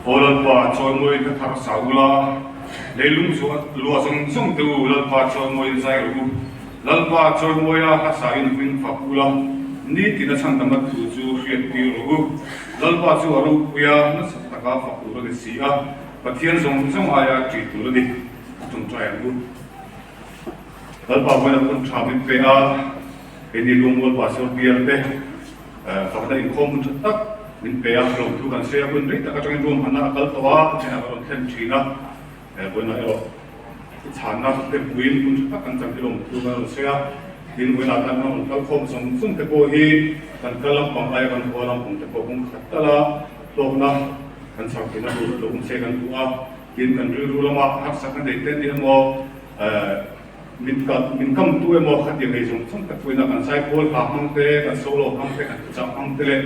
Aw Lalpa, chawimawiin ka thar sa ula, leilung luah zawng zawng te u, Lalpa chawimawiin zai rawh u. Lalpa chawimawia hla sain hming fak ula, nitin a chhandamna thu chu hriat tir rawh u. Lalpa chu a ropuia nasa taka fak tur a ni si a, Pathian zawng zawng aia ṭih tur a ni. A ṭawngṭai ang u. Lalpa vawiin a hun ṭha min pe a, keini Lungmual Pastor bial te fakna inkhawm hun ṭha tak min pe a, lawmthu kan sawi a, hun rei tak aṭangin ruahmanna a kal tawh a, ka ṭhenah ka rawn thlen ṭhin a. Vawiinah erawh i chhanna te hmuin hun tha tak kan chang hi lawmthu kan rawn sawi a, tin vawiinah tan kan rawn kal khawm zawng zawng te pawh hi kan kal lampang aia kan haw lampang te pawh kawng khat tala hlawkna kan chhak theihna tur lo awm se kan duh a, tin kan rilru lama harsatna nei te ni emaw Min kalh, min kam tu emaw khatiang nei zawng zawng tak pawhin a kan zaipawl hla hmang te, kan solo hmang te, kan thuchah hmang te leh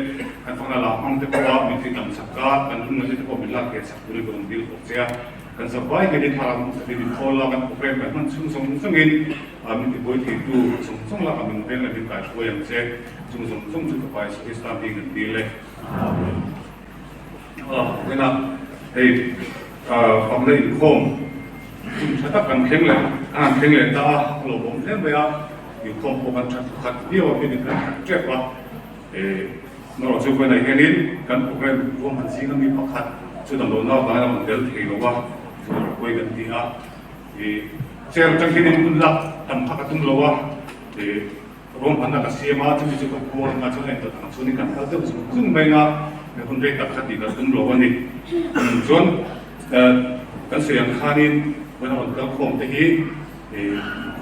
kan fakna la hmang te pawha min ti tam chak a, kan lungngaihna te pawh min lak ve chak turin ka rawn dil bawk che a. Kan zavai hian i thlarau hmuh khatin min thawl a, kan program kan hman chhung zawng zawngin min ti buai theitu zawng zawng lakah min veng leh min kaihruai ang che. Chung zawng zawng chu ka Pa Jesuh Krista hming kan dil e. Amen. Vawiinah hei fakna inkhawm hun tha tak kan thleng leh kan han thleng leh ta a, a lo awm hle mai a, inkhawm pawh kan that khat viau a, hemi kan that tep a, erawh chu vawiinah hianin kan program ruahman zinga mi pakhat chu damdawi avangin a rawn tel thei lo a, chu erawh pawi kan ti a, ih chair atang hianin hun lak tam kha ka tum lo a, ih. Ruahmanna ka siam a, chumi chu ka khawl anga chuan engtak ang chuanin kan kal deuh zung zung mai anga he hun rei tak kha tih kan tum lo a ni. Chuan kan sawi ang khanin vawiin a rawn kal khawm te hi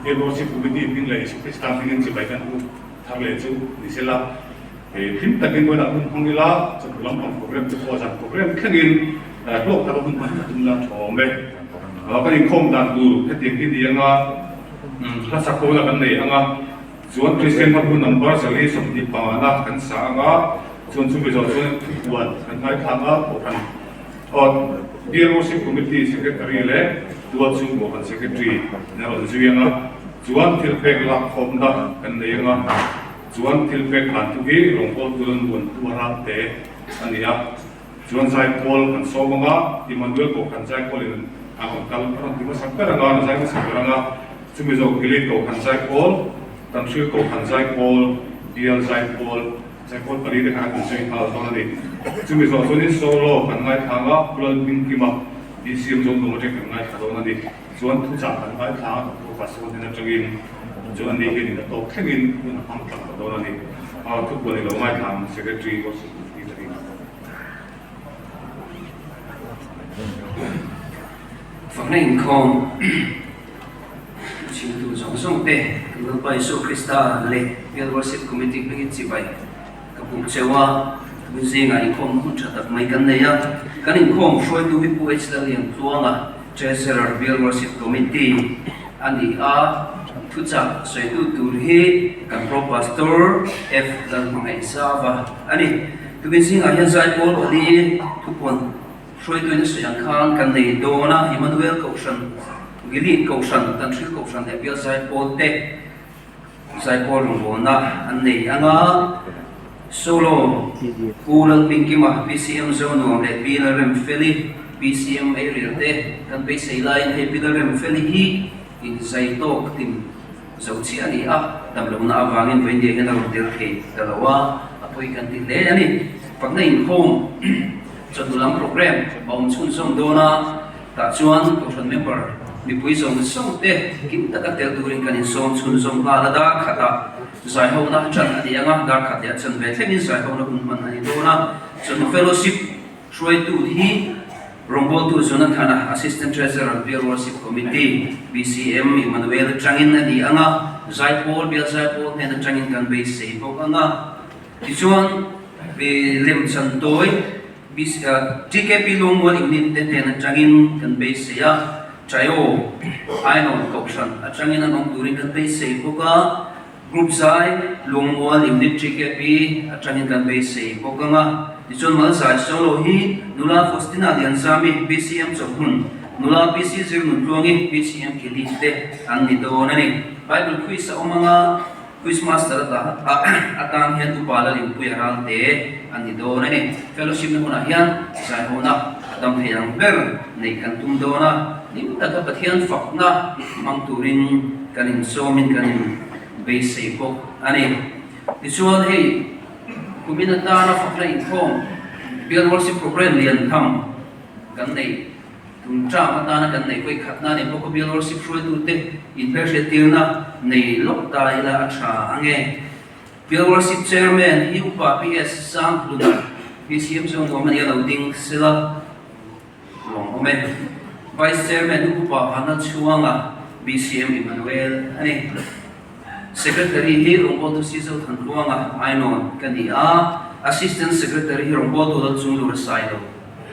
Fellowship Committee hming leh Isu Krista hmingin chibai kan uk thar leh chu ni sela, hlim takin vawiin ah hun hmang ila, chawhnu lampang program te pawh zan program thlengin hlawk taka hun hman ka tum la tha awm e. Kan inkhawm dan tur hetiang hi ni anga. Hla sak ho la kan nei ang a, chuan Kristian hmabu number 420 na kan sa ang a, chuan chumi zawh chuan thupuan kan ngaithla ang a, Kohhran aw Bial Worship Committee Secretary leh Tualchhung Kohhran Secretary in a rawn zui ang a, chuan thilpek lakkhawmna kan nei ang a, chuan thilpek hlantu hi rawngbawltu lan muan tuara te a ni a. Chuan Zaipawl kan sawm ang a, Immanuel Kohhran Zaipawl in a rawn kal a rawn ti hmasa ber ang a, a rawn zai hmasa ber ang a, chumi zawk Gilead Kohhran Zaipawl, Tanhril Kohhran Zaipawl, Bial Zaipawl, Zaipawl pali te khan an inzui nghal dawn a ni. Chumi zawh chuanin solo kan ngaithla ang a, Pu Lalhmingkima BCM Zawngdawm atangin kan ngaithla dawn a ni. Chuan thuchah kan ngaithla ang a, Doctor Pastor hnen atangin chuan ani hian in a tawp thlengin hun a hmang tlang ta dawn a ni. Thupuan i lo ngaithla ang Secretary Worship Committee atangin. Fakna inkhawm chhimtu zawng zawng te kan Lalpa Isua Krista leh Bial Worship Committee hmingin chibai ka buk cheu a, tun zingah inkhawm hun tha tak mai kan nei a, kan inkhawm hruaitu hi Pu H Lalliantluanga, Treasurer, Bial Worship Committee a ni a, thuchah sawitu tur hi kan Pro Pastor F Lalhmangaihzava a ni. Tukin zingah hian Zaipawl pali thupuan hruaituin a sawi ang khan kan nei dawn a, Emmanuel Kohhran, Gilead Kohhran, Tanhril Kohhran leh Bial Zaipawl te Zaipawl rawngbawlna an nei ang a, Solo, Pu Lalhmingkima, PCM Zonuam leh Pi Lalremfeli, PCM Eirial te kan beisei laiin hei Pi Lalremfeli hi inzai tawk tim Zo chiah a ni a, damlohna avangin vawiindia hian a rawn tel thei ta lo a, a pawi kan ti hle a ni. Fakna inkhawm chawhnu lam program a awm chhunzawm dawn a, tah chuan Kohhran member mipui zawng zawng te kim taka tel turin kan insawm chhunzawm nghal a, dar khatah zaihona ṭan a ni ang a, dar khat leh a chanve thlengin zaihona hun hman a ni dawn a, chawhnu fellowship hruaitu hi Rawngbawltu Jonathana, Assistant Treasurer, Bial Worship Committee, BCM, Emmanuel atangin a ni ang a, Zaipawl, Bial Zaipawl hnen atangin kan beisei bawk ang a. Tichuan, Lemchan Tawi, TKP Lungmual Unit te hnen atangin kan beisei a, Chaio, Ainawn Kohhran atangin an awm turin kan beisei bawk a, Group zai Lungmual Unit TKP atangin kan beisei bawk ang a, tichuan mal zai solo hi Nula Faustina Lianzami, BCM Chawhmun, Nula PC Zirnuntluangi, BCM Kili te an ni dawn a ni. Bible quiz a awm ang a, quiz master atan hian Upa Lalinpuia Ralte an ni dawn a ni. Fellowship na hunah hian zaihawna. tam thei ang ber neih kan tum dawn a, hlim taka Pathian fakna hmang turin kan insawmin kan inbeisei bawk a ni. Tichuan hei kumin atana fakna inkhawm Bial Worship Programme lian tham kan neih tun term atana kan neih vawi khatna a ni bawk a, Bial Worship hruaitute inhmelhriattirna nei lawk ta ila a tha ange. Bial Worship Chairman hi Upa PS Sanghluna BCM chu nuam a nia lo ding sela lawm awm e. Vice Chairman hi Upa Vanna Chhuanga BCM Emmanuel a ni. Secretary hi Rawngbawltu Sizo Thantluanga Ainawn ka ni a, Assistant Secretary hi Rawngbawltu Lalchunglura Sailo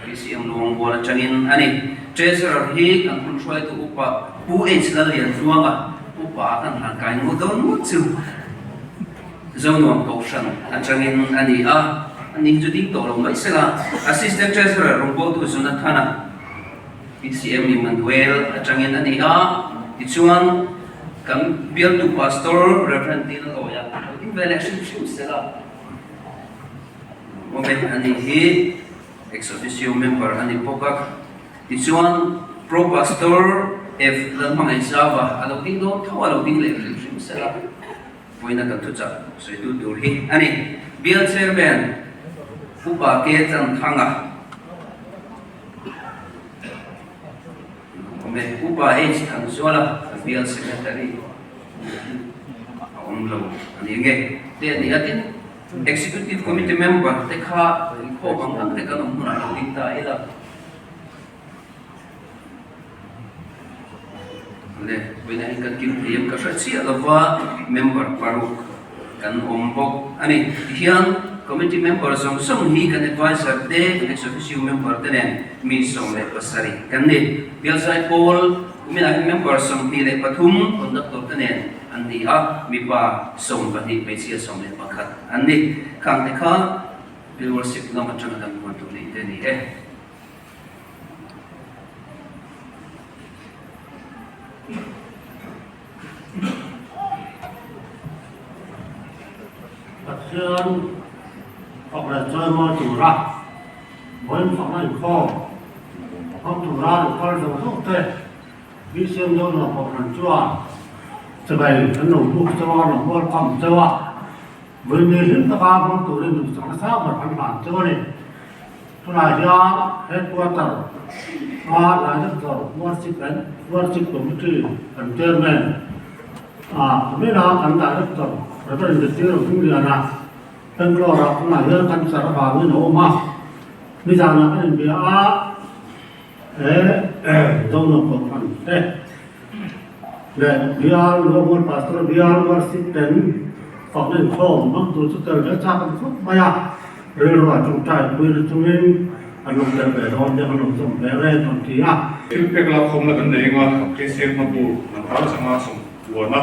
BCM Luangbual atangin a ni. Treasurer hi kan hun hruaitu Upa Pu H Lalliantluanga Upa a kan hlan kai ngawt dawn ngawt chu Zonuam Kohhran atangin a ni a, ani hi chu ding tawh lo mai sela. Assistant Treasurer rawngbawltu Jonathana BCM Emmanuel atangin a ni a, tichuan kan bialtu Pastor Rev. Dina Lawia lo ding ve leh hrim hrim sela. Awm e, ani hi ex officio member a ni bawk a. Tichuan Pro Pastor F Lalhmangaihzauva a lo ding dawn tho a lo ding leh hrim hrim sela vawiina kan thuchah sawitu tur hi a ni. Bial Chairman Upa K Chanthanga awm e, Upa H Thanzuala kan Bial Secretary a awm lo a ni nge te a ni a tin. Executive Committee member te kha inkhawm ang ang te kan awm hunah lo ding ta ila. Le, vawiinah hian kan kim thei em ka hre chiah lova, member paruk kan awm bawk a ni. Tihian committee member zawng zawng hi kan advisor te, kan ex officio member te nen mi 17 kan ni. Bialzai pawl kuminah hian member 23 conductor te nen an ni a, mipa 12, hmeichhia 11 an ni. Khang te kha Bill Worship lam atanga kan huan tur nei te a ni e. Pathian fak leh chawimawi tura vawiin fakna inkhawm hmang tura lo kal zawng zawng te BCM Zonuam Kohhran chuan chibai an lo buk chauh a, an lo welcome chauh a, vawiin hlim taka hmang turin duhsakna sang ber an hlan chauh a ni. Tunah hian Headquarter a Director Worship and Worship Committee kan Chairman ah kumina kan Director Reverend Zirtir Hmingliana Bangalore ah tunah hian cancer avangin a awm a, nizanah kan inbia a he Zono Kohhran te leh Bial Luangmual Pastor Bial Worship ten fakna inkhawm hmang tur chu tel ve chak an khawp mai a. Rilru a tawngtai pui na chungin an lo tel ve dawn te an lo zawm ve reng an ti a. Thil pek lak khawmna kan nei anga Kristian hmabu number changa sawmpuana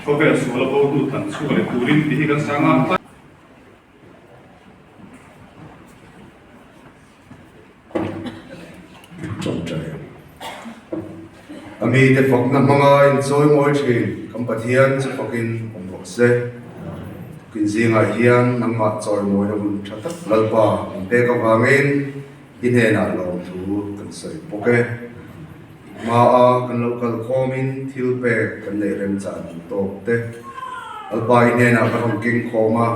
khawvel sual a bo hnu tlan chhuak leh turin tih hi kan sang a. Tawngtai A mite fakna hmanga inchawimawi thin kan Pathian chu fakin awm rawh se. Tukin zingah hian nangmah chawimawina hun tha tak Lalpa min pek avangin i hnenah lawmthu kan sawi bawk e. Hmaa kan lo kal khawmin thil pek kan neih remchan duh tawk te Lalpa i hnenah ka rawn keng khawm a.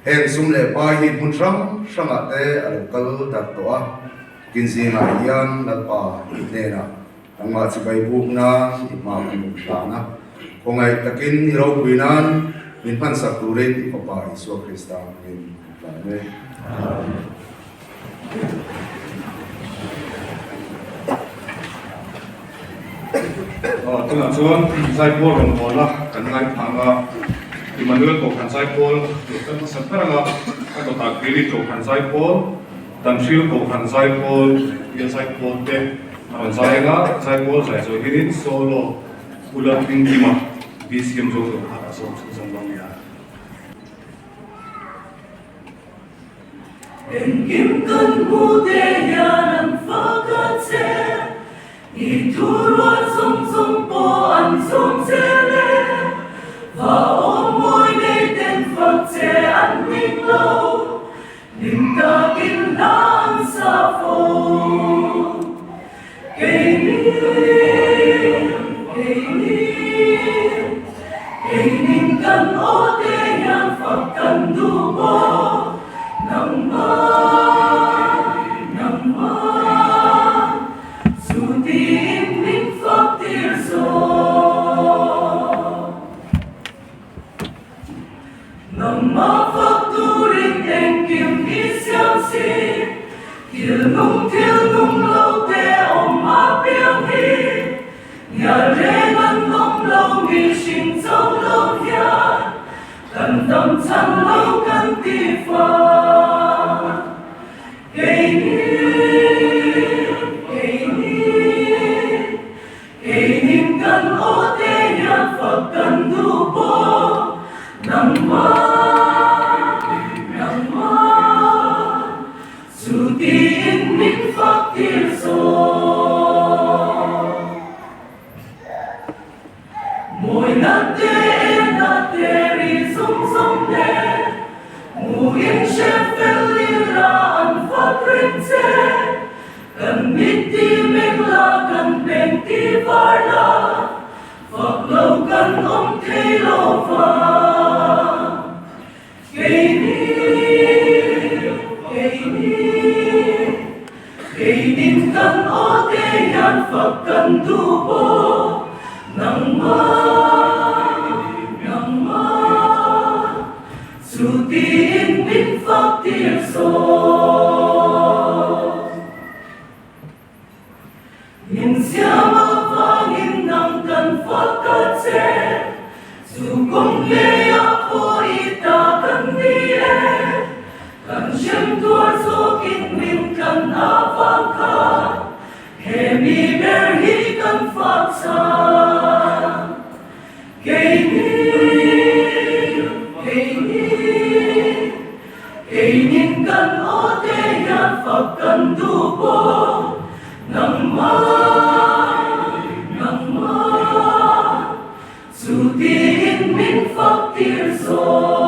Heng sum leh pai hi hmun hrang hrangah te a lo kal darh tawh a, kin zingah hian Lalpa i hnenah nangmah chibai buk nan i hma kan rawn hlan a, khawngaih takin i ropui nan min hmansak turin i Fapa Isua Krista hmangin kan tlan e. Amen. Tunah chuan Zaipawl rawngbawlna kan ngaithlang a, Emmanuel Kohhran Zaipawl lo kal hmasa ber anga a dawtah Giri Kohhran Zaipawl, Tanhril Kohhran Zaipawl leh Zaipawl te a rawn zai anga Zaipawl zai zawh hianin solo Ula Hmingkima BCM Zozo kha a zawm chhunzawm dawn nia. Engkim kan hmu te hian an fak a che, I thurual zawng zawng pawh an zawm zel e. Va awm mawi nei ten fak che an hming lo, hlim takin hla an sa fo. Keini, keini, keinin kan aw te hian fak kan duh bawk. Nangmah, nangmah, chutin min fak tir zawk. Nangmah fak turin engkim i siam si, thil nung thil nung lo te awm a piang hi. Ngial reng an awm lo mihring cho lo hian kan dam chhan lo kan ti fa. Keini, keini, Keinin kan aw te hian fak kan duh bawk. Nangmah, nangmah, chutiin min fak tir zawk. Mawina te ena te ri zawng zawng nen, hmuhin hre fel ila an fak reng che. Kan mit ti meng la, kan beng ti var la, fak lo kan awm thei lo va. Keini, keini, keinin kan aw te hian fak kan duh bawk. Nangmah, nangmah, chutin min fak tir zawk. Min siam avangin nang kan fak a che, chu kawng ngeiah pawh i ta kan ni e. Kan hrem tuar zawkin min kan avang khan he mi ber hi kan fak chhan. Keini, keini, keinin kan aw te hian fak kan duh bawk. Nangmah, nangmah, chutin min fak tir zawk.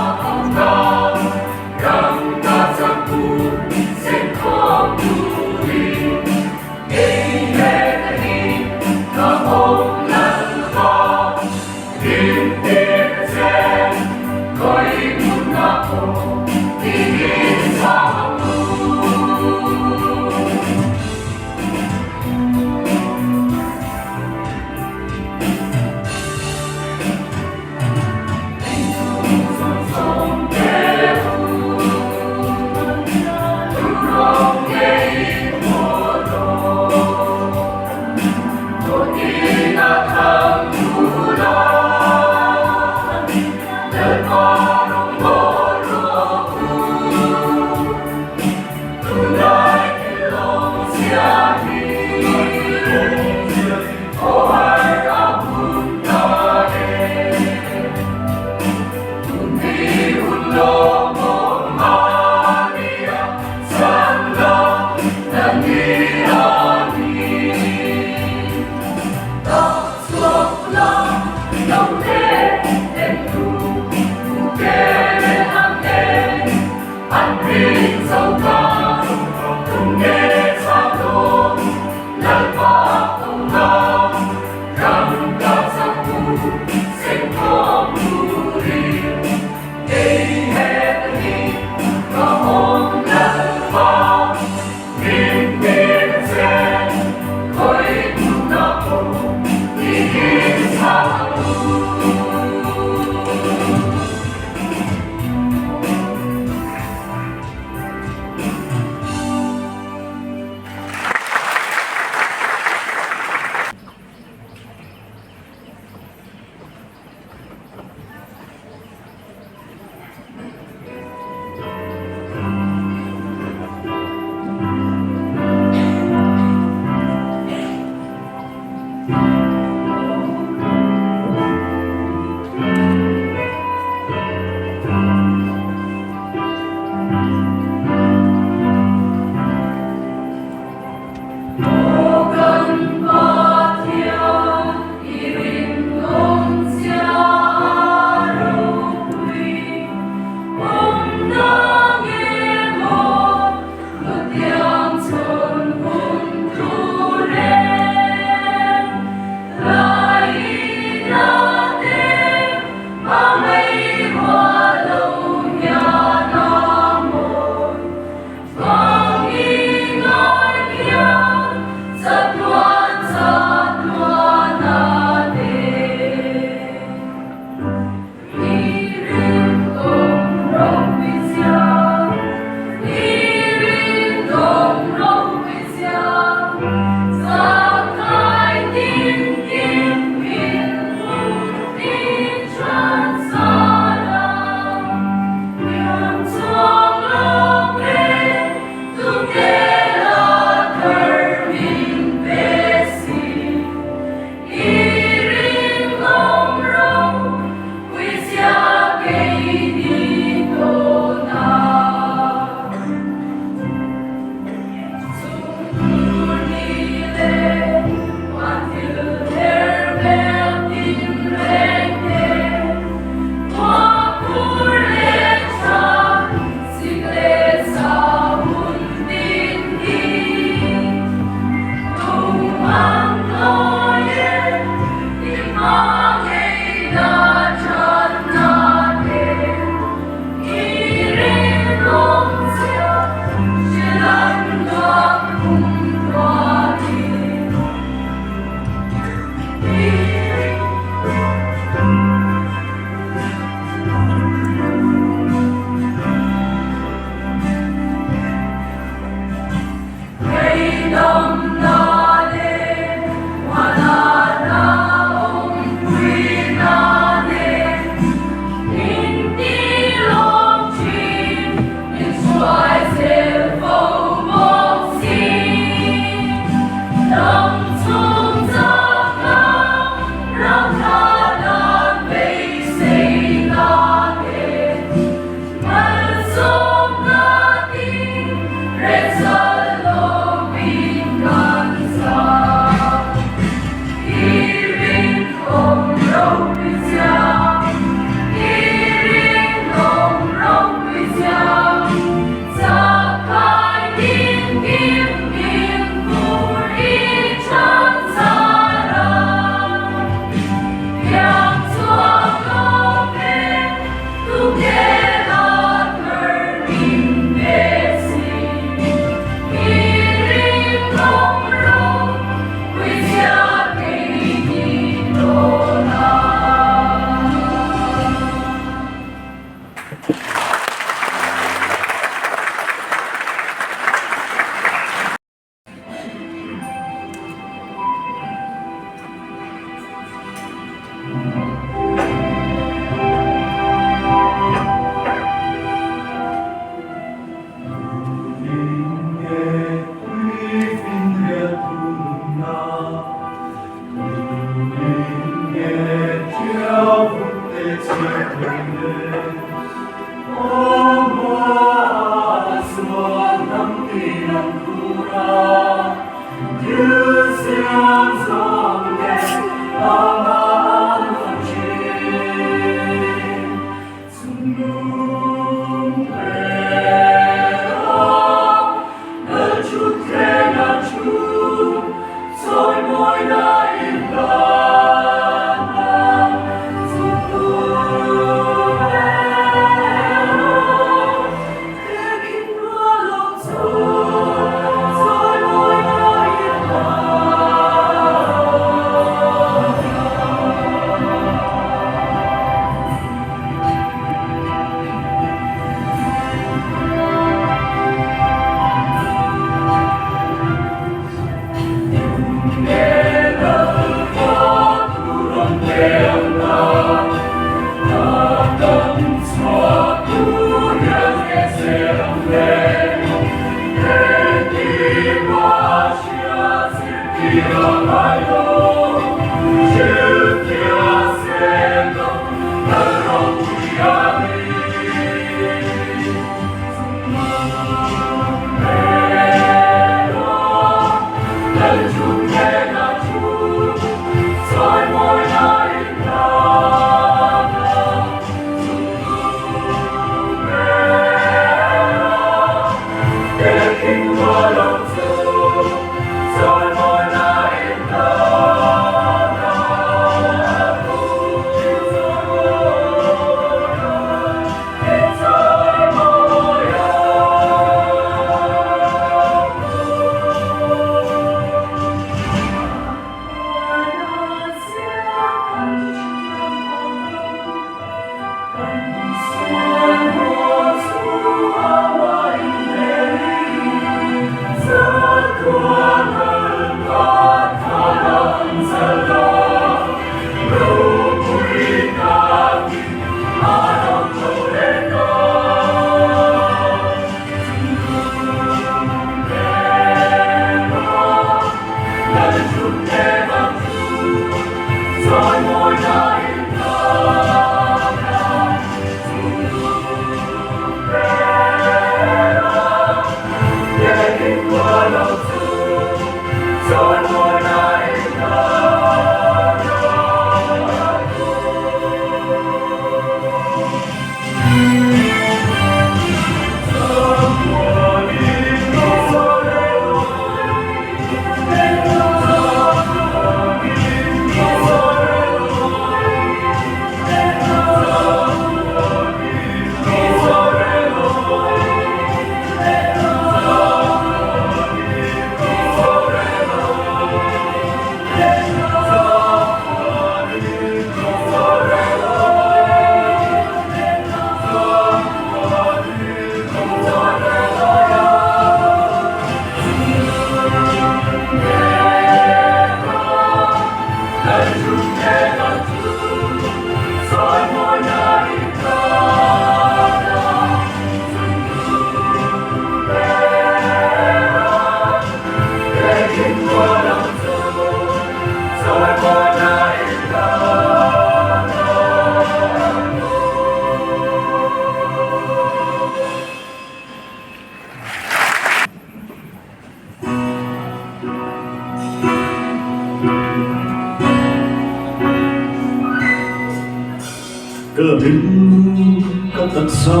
taksa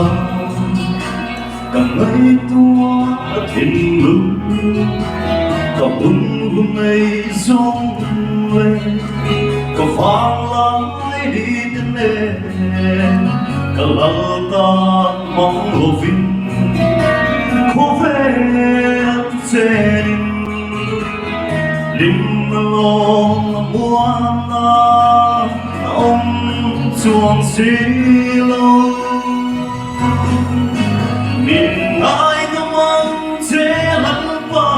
ka ngaihtuah a thinlung ka hun hun ei zawng leh ka vanglai ni te nen ka lal tan mang lovin khawvel chenin hlimna lawng a muanna a awm chuang si lo. Min ngaidam ang che Lalpa,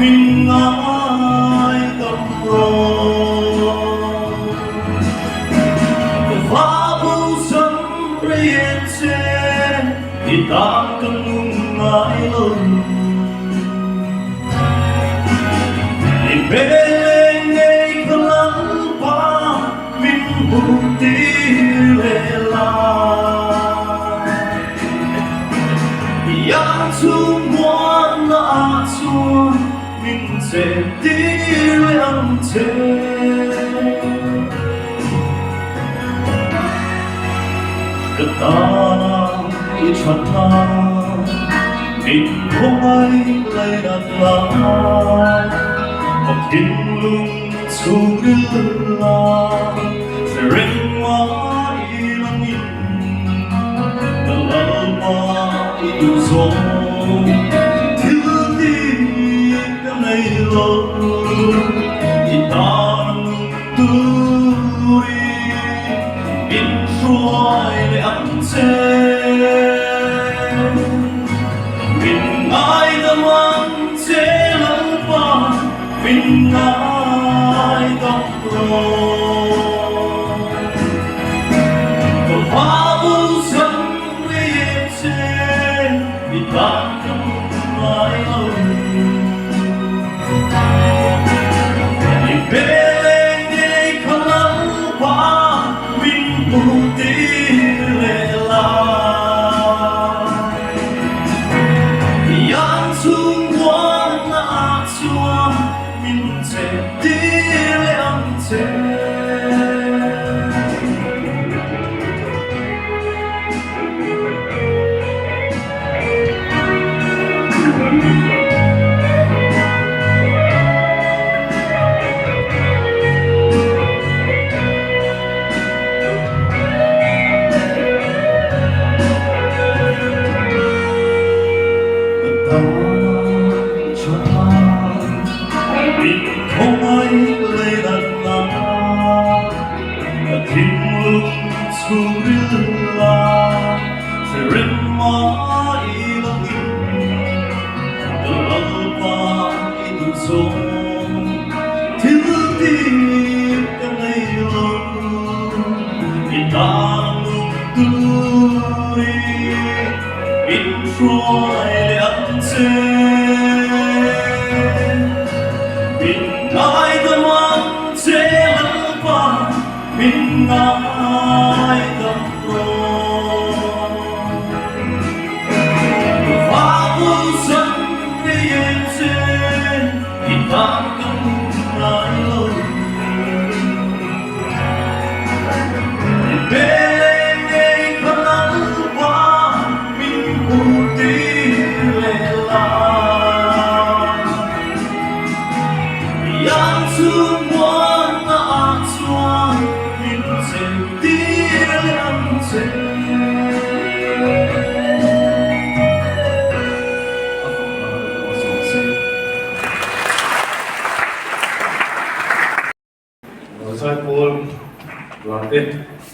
min ngaidam rawh. Ka va bosan rei em che, i tan ka nung ngai lo. I hmel ngei ka Lalpa min hmuh tir leh la. Iang chhung muanna ah chuan min chep tir leh ang che. Ka tana i that a, min khawngaih lainat la, ka thinlung chhungril la, hre reng mai langin ka lalpa i duh zawng thil tih ka nei lo, i tana nung Turin min hruai leh ang che. Min ngaidam ang che Lalpa, min ngaidam rawh. Ka va bosan rei em che, i tan ka hmu ngai lo. I hmel eng ngei kha Lalpa min hmuh tir leh la. Iang chhung muanna ah chuan min chep tir leh ang che. Ka tana tha min khawngaih lei natna ka thinlung chhungril la hre reng mai langin ka Lalpa i duh zawng thil tih ka nei lo i tan nung turin min hruai leh ang che. Min ngaidam ang che Lalpa min ngaidam rawh. Ka va bosan rei em che i tan ka hmu ngai lo. I hmel eng ngei kha Lalpa min hmuh tir leh la. Iang chhung muanna ah chuan min cheng tir leh ang che. A fak hna ka tuah zawk se. Zaipawl la te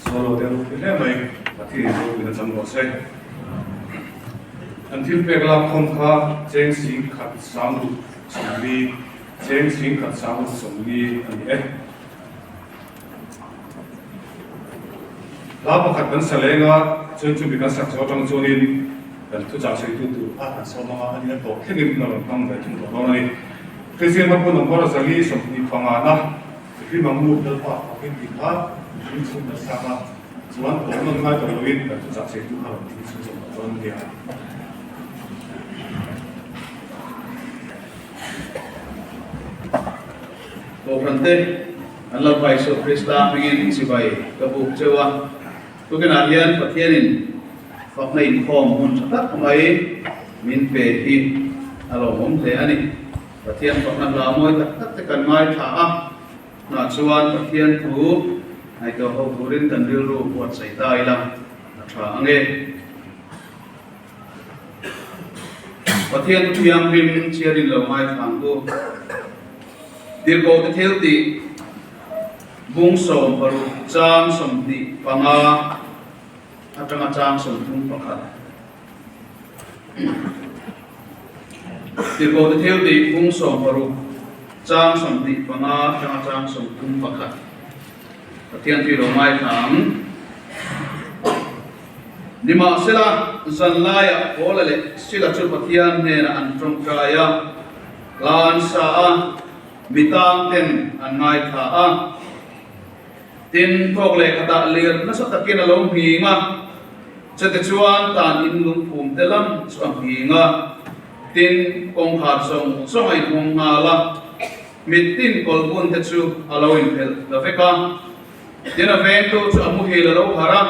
solo te an ropui hle mai, Pathian in ropuina chang rawh se. An thil pek lak khawm kha cheng sing khat sang ruk 40, cheng sing khat sang ruk 40 a ni e. Hla pakhat kan sa leng a, chuan chumi kan sak zawh atang chuanin kan thuchah sawitu tur kha kan sawm anga a ni a tawp thlengin hun a rawn hmang ve thung tawh dawn a ni. Kristian hmapun number 425 na Hlim ang u Lalpa fakin tih kha mihring chhung kan sak a, chuan tawp nawn ngai tawh loin kan thuchah sawitu kha rawn thing chhung zawk tawh dawn a nia. Kohhran te an Lalpa Isua Krista hmingin chibai ka buk cheu a, tukinah hian Pathianin. Fakna inkhawm hun tha tak mai min pe hi a lawmawm hle a ni. Pathian fakna hla mawi tak tak te kan ngaithla a, tunah chuan Pathian thu ngaihtuah ho turin kan rilru buatsaih ta ila a tha ang e. Pathian thu thianghlim chhiarin lo ngaithla ang u. Tirhkoh te thil tih bung 60 chang 25 atanga chang 31. Tirhkoh te thil tih bung 60 chang 25 atanga chang 31. Pathian thu i lo ngaithla ang. Nimahsela, zan laiah Paula leh Sila chu Pathian hnenah an tawngtai a, hla an sa a, mi tang ten an ngaithla a. Tin, thawk leh khatah lir nasa takin a lo nghing a, chute chuan tan in lungphum te lam chu a nghing a. Tin, kawngkhar zawng zawng a inhawng nghal a, mittin kawlhbun te chu a lo inphelh ta vek a. Tin a vengtu chu a muhil a lo harh a,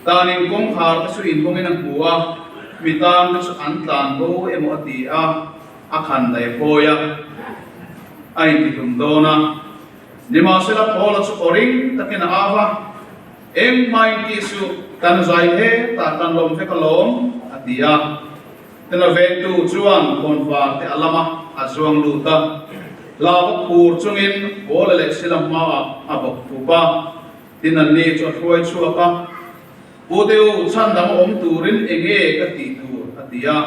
tanin kawngkhar te chu inhawngin a hmu a, mi tan te chu an tlan bo emaw a ti a, a khan daih phawi a, a intihlum dawn a. Nimahsela Paula chu aw ring takin a au a, Engmah intih suh, kan zai hetah kan lawm vek alawm, a ti a. Tin a vengtu chuan khawnvar te a lam a, a zuang lut a. Hlauva phur chungin Paula leh Sila hmaah a bawk khup a. Tin anni chu a hruai chhuak a, Pu te u, chhan dang awm turin eng nge ka tih tur? a ti a.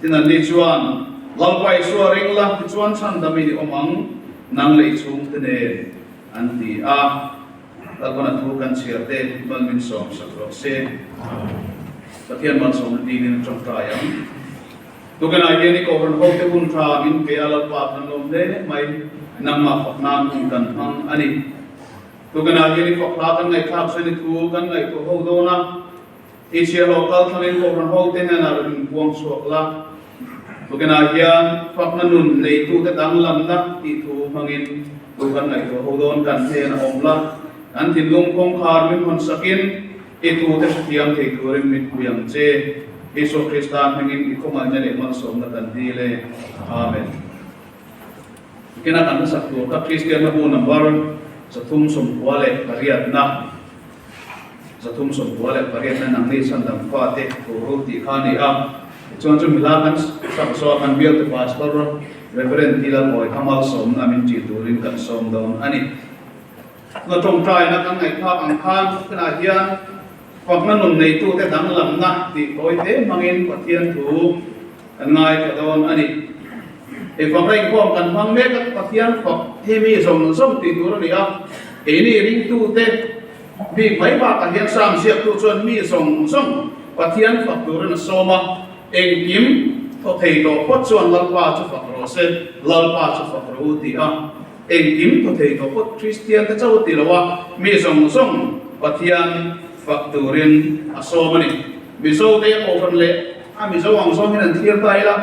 Tin anni chuan, Lalpa Isua ring la, tichuan chhan damin i awm ang, nang leh i chhungte nen, an ti a. Lalpana thu kan chhiar te mal min sawm sak rawh se. Pathian malsawmna dinin a tawngtai ang. Tukinah hian i Kohhran hote hun tha min pe a Lalpa kan lawm hle mai, nangmah fak nan hun kan hmang a ni. Tukinah hian i fak hla kan ngaihthlak chuan i thu kan ngaihtuah ho dawn a, i chhiarhlawh kal thlangin Kohhran hote hnenah rawn inpuang chhuak la. Tukinah hian fakna nun neitute danglamna tih thu hmangin thu kan ngaihtuah ho dawn kan hnen a awm la, kan thinlung kawngkhar min hawn sakin i tute hrethiam thei turin min pui ang che. Isua Krista hmingin i khawngaihna leh malsawmna kan dil e. Amen. Tukinah kan hmasak tur kha Kristianna bu number 398. 398 nangni chhandam fate thu ru tih kha a ni a. Tichuan chu mila kan sak zawh a kan bialte Pastor Reverend Tila Kawi kha malsawmna min ṭih turin kan sawm dawn a ni. Tuna ṭawngṭaina kan ngaihthlak ang khan tunah hian fakna nun neitute danglamna tih tawi te hmangin Pathian thu kan ngaithla dawn a ni. Hei fakna inkhawm kan hmang mek a, Pathian fak hi mi zawng zawng tih tur a ni a, keini ringtute bik mai bakah hian Sam ziaktu chuan mi zawng zawng Pathian fak turin a sawm a, engkim thaw thei tawh phawt chuan Lalpa chu fak rawh se, Lalpa chu fak rawh u ti a, engkim thaw thei tawh phawt Kristian te chauh ti lo a, mi zawng zawng Pathian fak turin a sawm a ni. Mizo te Kohhran leh a Mizo ang zawng hian an thlir ta ila,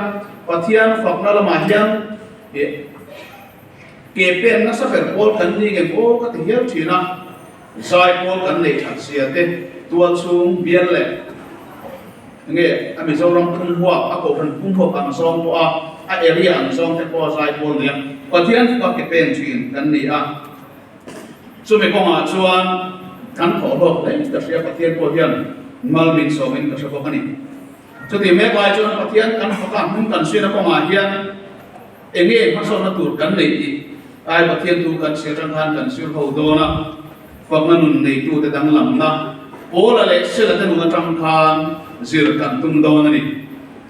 Pathian fakna lamah hian ih ke pen nasa ber pawl kan ni nge maw ka ti hial thin a, zai pawl kan nei that zia te tual chhung bial leh nge a Mizoram phung huap a Kohhran phung huap ang zawng pawh a a area ang zawng te pawh a zai pawl nia Pathian faka ke pen thin kan ni a. Chumi kawngah chuan kan thawh hlawk hle ka hria, Pathian pawh hian mal min sawmin ka hre bawk a ni. Chutih mek lai chuan Pathian kan faka hmun kan suina kawngah hian eng nge hmasawnna tur kan neih tih ai Pathian thu kan chhiar atang khan kan zir ho dawn a, fakna nun neitute danglamna Paula leh Sela te nun atang khan zir kan tum dawn a ni.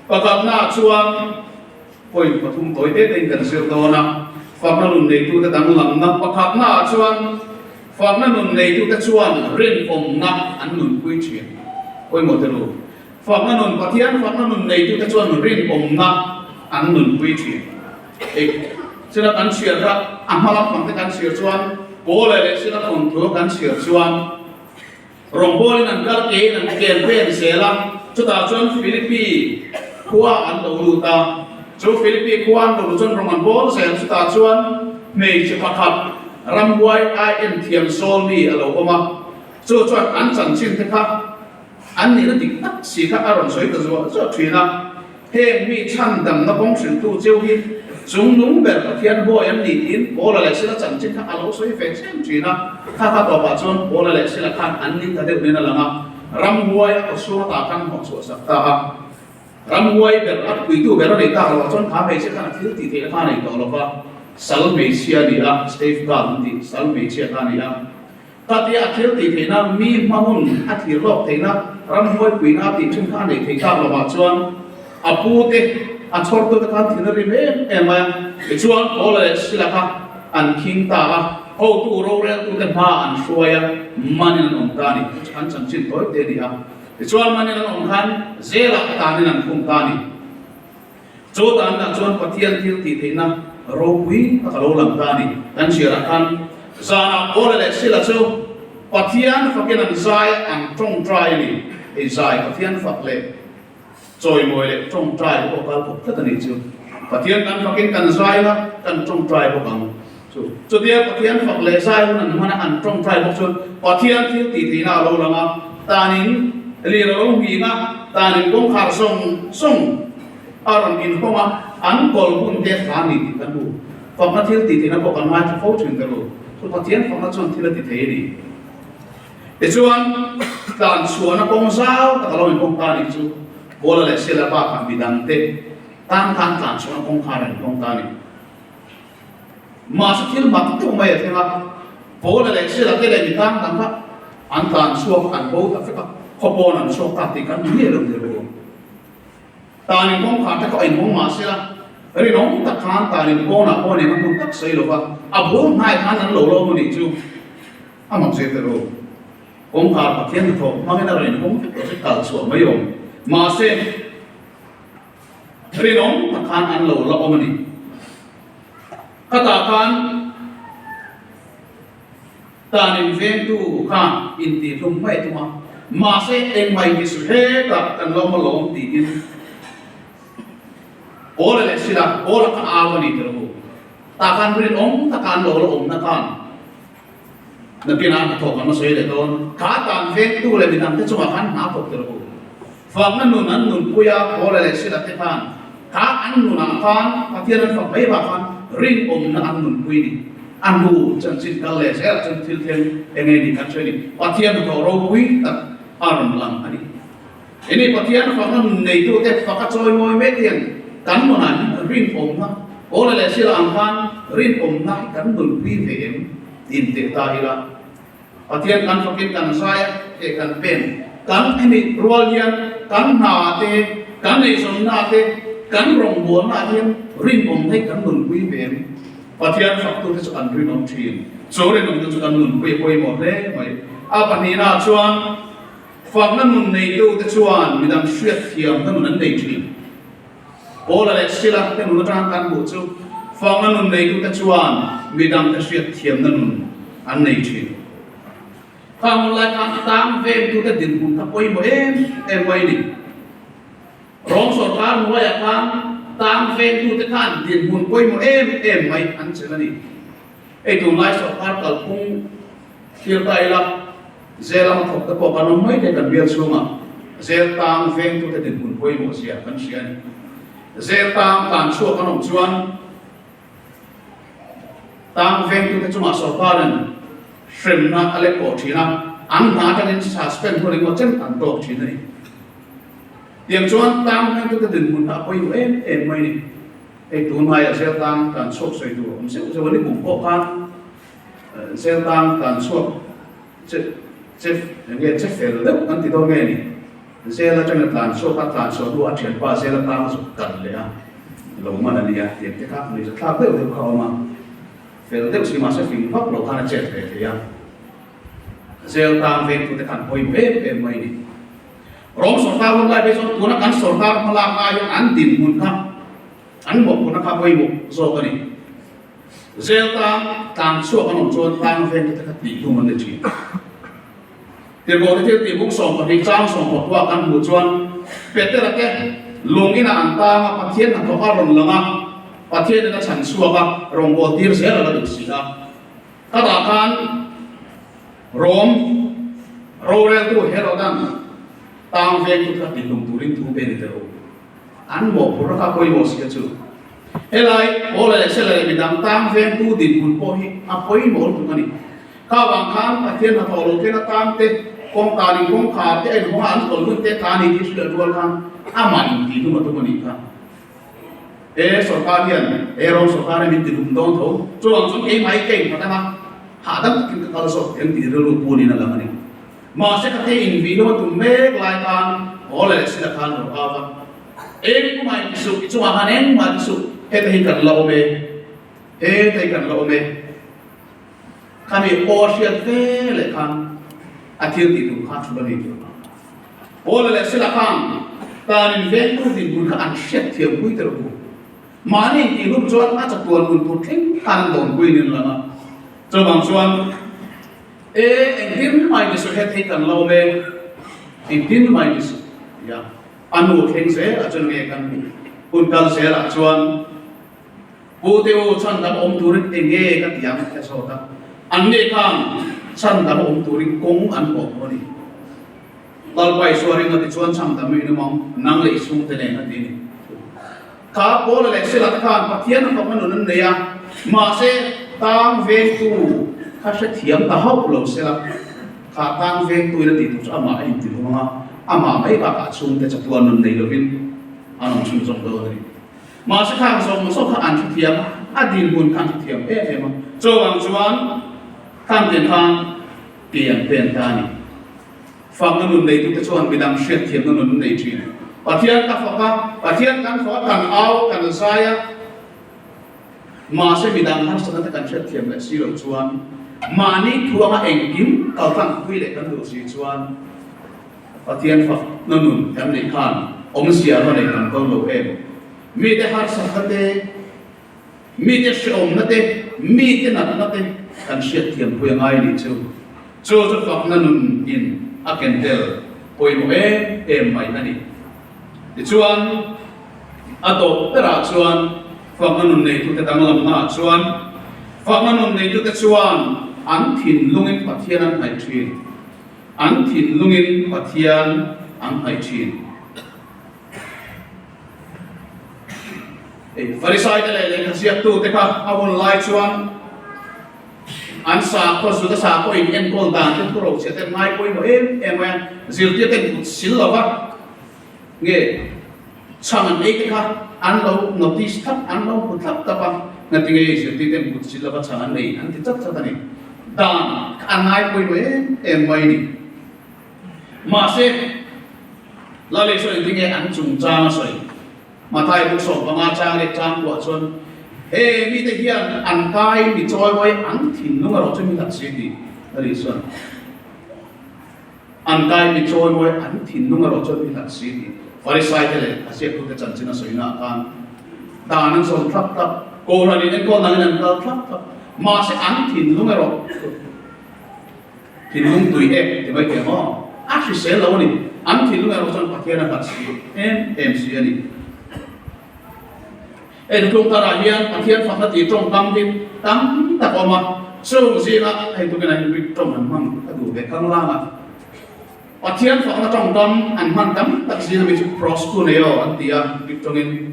Pakhatnaah chuan. Point pathum tawi te tein kan zir dawn a, fakna nun neitute danglamna pakhatnaah chuan fakna nun neitute chuan rinawmna an nunpui thin. Pawimawh te lu, fakna nun Pathian fakna nun neitute chuan rinawmna an nunpui thin. Eg. Sila kan chhiar kha a hma lampang te kan chhiar chuan Paula leh Sila thawnthu kan chhiar chuan Rawngbawlin an kal kein an kel pen zel a, chutah chuan Philippi khua an lo lut a. Chu Philippi khua an lo lut chuan rawng an bawl zel, chutah chuan hmeichhe pakhat ramhuai ai en thiam sawl mi a lo awm a, chu chuan an chanchin te kha. An nihna dik tak si kha a rawn sawi ta zuah zuah thin a. Heng mi chhandamna kawng hriltu cheu hi chungnung ber Pathian bawi an ni tiin Paula leh Sila chanchin kha a lo sawi ve chem thin a. Kha kha tawpah chuan Paula leh Sila khan an ning ta deuh nen a lang a, ramhuai a kawchhung atah khan hnawhchhuah sak ta a. Ramhuai ber a puitu ber a neih tak loh ah chuan kha hmeichhia khan a thil tih theihna kha a nei tawh lo va, sal hmeichhia a ni a, slave girl an tih, sal hmeichhia kha a ni a. Khatia a thil tih theihna, mi hma hun a thlir lawk theihna, ramhuai puihna a tih thin kha a neih theih tak lovah chuan a pu te, a chhawrtu te khan thin a rim em em mai a. Tichuan Paula leh Sila kha an khing ta a, hotu roreltu te hma an hruai a, manin an awm ta a ni. Chu an chanchin tawi te a ni a. Tichuan manin an awm khan zelah tanin an khum ta a ni. Chu tanah chuan Pathian thil tih theihna ropui tak a lo lang ta a ni. Kan chhiarah khan zanah Paula leh Sila chu Pathian fakin an zai an tawngtai a ni. Hei zai Pathian fak leh chawimawi leh tawngtai pawh kal kawp tlat a nih chu. Pathian kan fakin kan zai la, kan tawngtai bawk ang chu. Chutia Pathian fak leh zai hun an hman a, an tawngtai bawk chuan Pathian thil tih theihna a lo lang a, tanin lir a lo nghing a, tanin kawngkhar zawng zawng a rawn inhawng a, an kawl hun te thla a ni tih kan hmu. Fakna thil tih theihna pawh kan ngaithla fo thin ta lo. Chu Pathian fakna chuan thil a ti thei a ni. Tichuan, tlan chhuahna kawng zau tak a lo inhawng ta a nih chu. Paula leh Sila bakah midangte tan khan tlan chhuahna kawngkhar a inhawng ta a ni. Mahse thil mak deuh mai a thleng a, Paula leh Sila te leh mi tang dang kha an tlan chhuak an bo ta vek a, khaw pawn an chhuak ta tih kan hmu ngei lo tir bawk. Tanin kawngkhar te kha a inhawng mahse a rinawm tak khan tanin pawnah pawh nen a hmun tak sawi lo va, a bul hnai khan an lo lawm a nih chu a mak zet elo. Kawngkhar Pathian hnathawh hmangin a rawn inhawng vek lo chu kal chhuah mai awm mahse rinawm tak khan an lo la awm a ni. Khatah khan Tanin vengtu khan intihhlum mai a tum a, mahse engmah inti su hetah kan lo awm alawm tiin Paula leh Sila, Paula kha au a ni tel u. Tah khan rinawm taka an lo la awmna khan nakinah hnathawk an la sawi leh dawn. Kha tan vengtu leh midangte chungah khan hna thawk tel u. Fakna nun an nunpui a, Paula leh Sila te khan kha an nunah khan Pathian an fak mai vah khan rinawmna an nunpui ni. A hnu chanchin kal leh zelah chuan thil thleng eng nge ni kan hre ni. Pathian hnathawh ropui tak a rawn lang a ni. Ini Pathian fakna nun neitute faka chawimawi mek hian kan nunah hian rinawmna, Paula leh Sila ang khan rinawmna hi kan nunpui ve em tih ta ila. Pathian kan fakin kan zai a, hei kan pen kan hemi rual hian kan hna te, kan eizawnna te, kan rawngbawlna ah hian rinawm hei kan nunpui ve em? Pathian faktute chu an rinawm thin. Chu rinawmna chu kan nunpui a pawimawh hle mai. A pahnihna chuan fakna nun neitute chuan midang hriatthiamna nun an nei thin. Paula leh Sila te nun atang kan hmuh chu fakna nun neitute chuan midangte hriatthiamna nun an nei thin. Khang hun lai khan tang vengtute dinhmun kha pawimawh em em mai a ni. Rom sawrkar hnuaiah khan tang vengtute khan dinhmun pawimawh em em mai an chelh a ni. Hei tunlai sawrkar kalphung thlir ta ila, Zel anga thawk te pawh kan awm mai thei kan bial chhungah zel tang vengtute dinhmun pawimawh zia kan hria a ni. Zel tang tlan chhuak an awm chuan tang vengtute chungah sawrkarin hremna a lek kawh thin a, an hna atangin suspend hun engemaw chen an tawk thin a ni. Tiang chuan tang vengtute dinhmun kha a pawimawh em em mai a ni. Hei tunlaiah zel tang tlan chhuak sawi tur awm zeuh zeuh a ni kum pawh khan zel tang tlan chhuak che che enge che fel deuh kan ti dawn nge ni zel atanga tlan chhuak a tlan chhuah hnuah a thianpa zel atang a zuk kal leh a lo man a nia tiang te kha nuihza thlak deuh deuh kha a awm a fel deuh si mahse fing vak lo khan a chet ve thei a zel tang vengtute khan pawimawh em em mai a ni. Rom sawrkar hun lai phei chuan tuna kan sawrkar hmalak lai hian an dinhmun kha an mawhphurhna kha pawimawh zawk a ni. Zel tang tlan chhuak an awm chuan tlang vengte te kha tih hlum an ni thin. Tirhkohte thil tih bung 12 chang 13 ah kan hmuh chuan Petera te lung inah an tang a, Pathian hnathawk a rawn lang a, Pathianin a chhan chhuak a, rawngbâwl tir zel a la duh si a. Khatah khan Rom roreltu Herodan. Tang veng chu thla tihlum turin thu pe ni teh u. An mawhphurhna kha pawimawh si a chu. Helai Paula leh Sela leh midang tang vengtu dinhmun pawh hi a pawimawh lutuk a ni. Kha vang khan Pathian hnathawh lo thleng atan te, kawngkanin kawngkhar te a inhawng a an kawl hun te ta a ni tih hriat rual khan amah intihhlum a tum a nih kha. He sorkar hian he ram sorkar hi min tihlum dawn tho. Chuvang chuan keimah hi ka innghat anga hahdam takin ka kal zawk ang tih rilru pu niin a lang a ni. Mahse ka thei in vih lo a tum mek lai khan Paula leh Sila khan rawn au va, Engmah in ti suh, i chungah khan engmah ti suh, heta hi kan la awm e, heta hi kan la awm e. Khami aw a hriat ve leh khan a thil tih tum kha a thul a ni tih. Paula leh Sila khan tan in vengtu dinhmun kha an hriat thiam pui ta rawh u. Mahni in tih hlum chuan a chatuan hun tur thleng khan an dawn pui nin lang a. Chuvang chuan. E, engtin mai ni suh he thei kan lo awm e, engtin mai ni suh tia a nu thleng zel ah chuan nge kan hmuh hun kal zel ah chuan Pu te u chhan dam awm turin enge ka ti ang a zawt a, an ni khan chhan dam awm turin kawng an pawh hmu a ni. Lalpa Isua ring a ti chuan chhan dam in awm ang, nang leh i chhungte nen a ti a ni. Kha Paula leh Sila te khan Pathian a fapa nun an nei a, mahse tang vengtu kha hrethiam ta hauh lo sela, kha tang vengtu in a tih tur chu amah a inti hlum ang a, amah mai bakah chhungte chatuan nun nei lovin an awm chhun zawk dawn a ni. Mahse khang zawng zawk kha an hrethiam a, a dinhmun kha an hrethiam em em a, chuvang chuan khang tiang khan ke an pen ta a ni. Fakna nun neitute chuan midang hriatthiamna nun an nei thin. Pathian ka fak a, Pathian kan fak a, kan au, kan zai a, mahse midang harsatna te kan hriatthiam leh si loh chuan mahni thu anga engkim kaltlang pui leh kan duh si chuan Pathian fakna nun kan neih khan awmzia va nei tam dawn lo em? Mite harsatna te, mite hrehawmna te, mite natna te kan hriatthiam pui a ngai nih chu. Chu chu fakna nun in a ken tel pawimawh em em mai a ni. Tichuan, a tawp berah chuan fakna nun neitute danglamna ah chuan fakna nun neitute chuan an thinlungin Pathian an hnaih thin. An thinlungin Pathian an hnaih thin. Farisai te leh lehkha ziaktute kha a hun lai chuan An sakhaw Juda sakhaw in enkawl dan te thu rochhiat te an ngai pawimawh em em mai a, zirtir te an kut sil lo va, nge chhang an ei te kha an lo notice thlap, an lo hmu thlap thlap a, ngatinge zirtir te an kut sil lo va chhang an ei an ti chat chat a ni. Dan kha an ngai pawimawh em em mai a ni. Mahse, Lali sawi engtinge an chungchang a sawi? Mathai buk 15 chang leh chang kuah chuan he mite hian an kai mi chawimawi an thinlung erawh chu mi tak si tih a nih chuan an kai mi chawimawi an thinlung erawh chuan mi tak si tih Farisai te leh a ziaktute chanchin a sawi naah khan dan an zawm thlap thlap, Kohhran in enkawl dangin an kal thlap thlap, mahse an thinlung erawh Thinlung tui ek ti mai teh maw? A hrisel lo a ni. An thinlung erawh chuan Pathian a hlat si em em si a ni. Hei thuthlung tharah hian Pathian fakna tih tawngkam hi tam tak a awm a, chung zinga hei tukin a Greek tawng an hman a duh ve khang lang a. Pathian fakna tawngkam an hman tam tak zinga mi chu proskuneo an ti a Greek tawngin.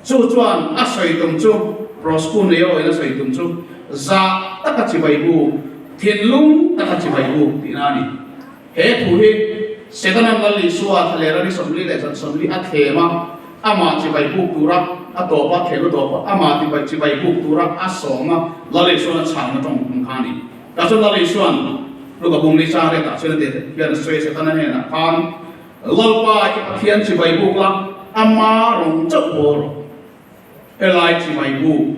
Chu chuan a sawi tum chu, proskuneo in a sawi tum chu, zah taka chibai bu, thinlung taka chibai bu tihna a ni. He thu hi Setana'n Lal Isua thlalera ni 40 leh zan 40 a thlem a, amah chibai buk tura a tawp a, thlem a tawp a, amah tibai chibai buk tura a sawm a, Lal Isua'n a chhangna tawng ang kha a ni. Tah chuan Lal Isua'n Luka bung ni chang riatah chuan a ti hian a sawi a, Setana hnenah khan, Lalpa i Pathian chibai buk la, ama rawng chauh bawl rawh. Helai chibai buk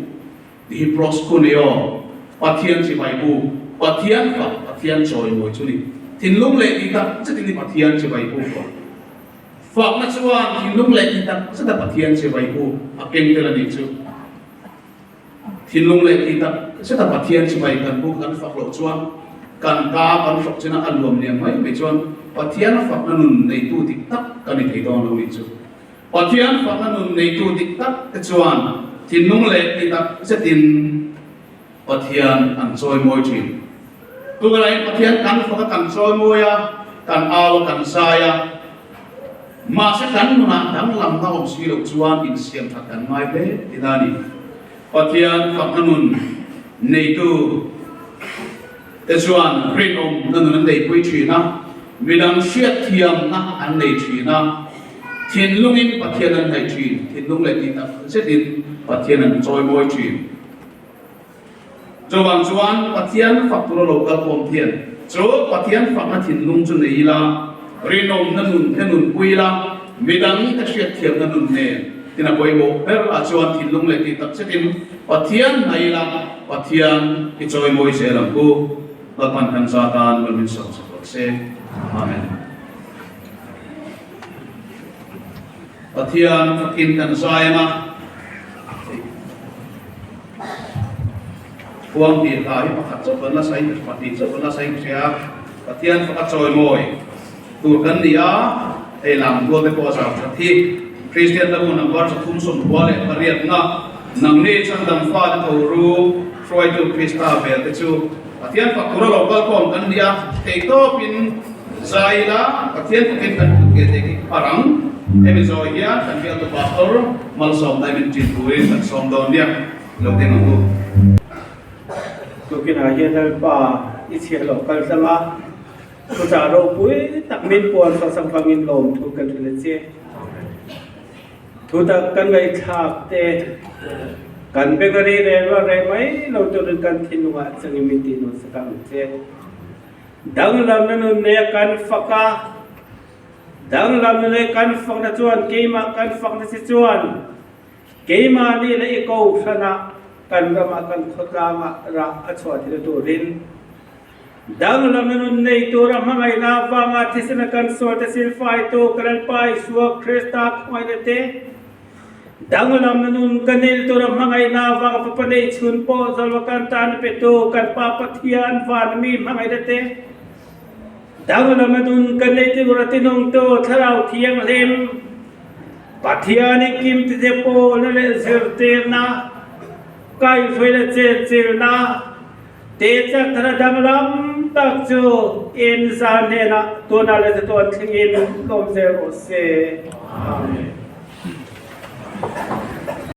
tih hi proskuneo, Pathian chibai buk, Pathian fak, Pathian chawimawi chu ni. Thinlung leh tih tak zetin i Pathian chibai buk rawh. Fakna chuan thinlung leh tih tak zeta Pathian chibai buk a keng tel a nih chu. Thinlung leh tih tak zeta Pathian chibai kan buk kan fak loh chuan kan ka kan hrawk chin a, a luam liam mai mai chuan Pathian a fakna nun neitu dik tak kan ni thei dawn lo nih chu. Pathian fakna nun neitu dik tak te chuan thinlung leh tih tak zetin Pathian an chawimawi thin. Tunah hian Pathian kan fak a, kan chawimawi a, kan au a, kan zai a. Mahse kan nunah danglamna awm si loh chuan insiam that kan ngai hle tihna a ni. Pathian fakna nun neitu te chuan rinawmna nun an neipui thin a, midang hriatthiamna an nei thin a, thinlungin Pathian an hnaih thin, thinlung leh tih tak zetin Pathian an chawimawi thin. Chuvang chuan Pathian fak tura lo kal khawm thian chu Pathian fakna thinlung chu nei ila, rinawmna nun te nunpui ila, midang te hriatthiamna nun nen tin a pawimawh ber ah chuan thinlung leh tih tak zetin Pathian hnaih ila, Pathian i chawimawi zel ang u. Lalpan kan za tan mal min sawm sak rawh se. Amen. Pathian fakin kan zai ang a. Khuang tih hla hi pakhat chauh kan la sawi pahnih chauh kan la sawi hria. Pathian faka chawimawi tur kan ni a, hei lam tual te pawh a zau that hi. Kristian lamah number 38 na nangni chhandam fate tho ru hruaitu Krista vel te chu Pathian fak tura lo kalkhawm kan ni a, theihtawpin zai ila Pathian fakin kan kut nge teh khi phar ang. Hemi zawi hian kan bialtu pastor malsawmna i min ṭin turin kan sawm dawn nia, lo ding ang u. Tukinah hian Lalpa i chhiah loh kal tlang a, thuchah ropui tak min puan sawsang vangin lawmthu kan hrilh a che. Thutak kan ngaihthlak te, kan beng a ri reng a reh mai lo turin kan thinlungah changin min tih nawn sak ang che. Danglamna nun nei a kan fak a, danglamna nei kan fakna chuan keimah kan fakna che chuan keimahni leh i kohhranah kan ramah kan khawtlangah rah a chhuah thei turin Danglamna nun nei tura hmangaihna avanga thisena kan sualte silfaitu ka Lalpa Isua Krista khawngaihna te, danglamna nun ka neih tura hmangaihna avanga Fapa neihchhun pawh zawlwa kan tan petu kan Pa Pathian van mi hmangaihna te, danglamna nun ka neih tura tinawngtu Thlarau Thianghlim Pathian engkim tite pawlna leh zirtirna, kaihhruai leh chenchilhna, Te chak thar a danglam tak chu in za hnenah tunah leh chatuan thlengin lawm zel rawh se. Amen.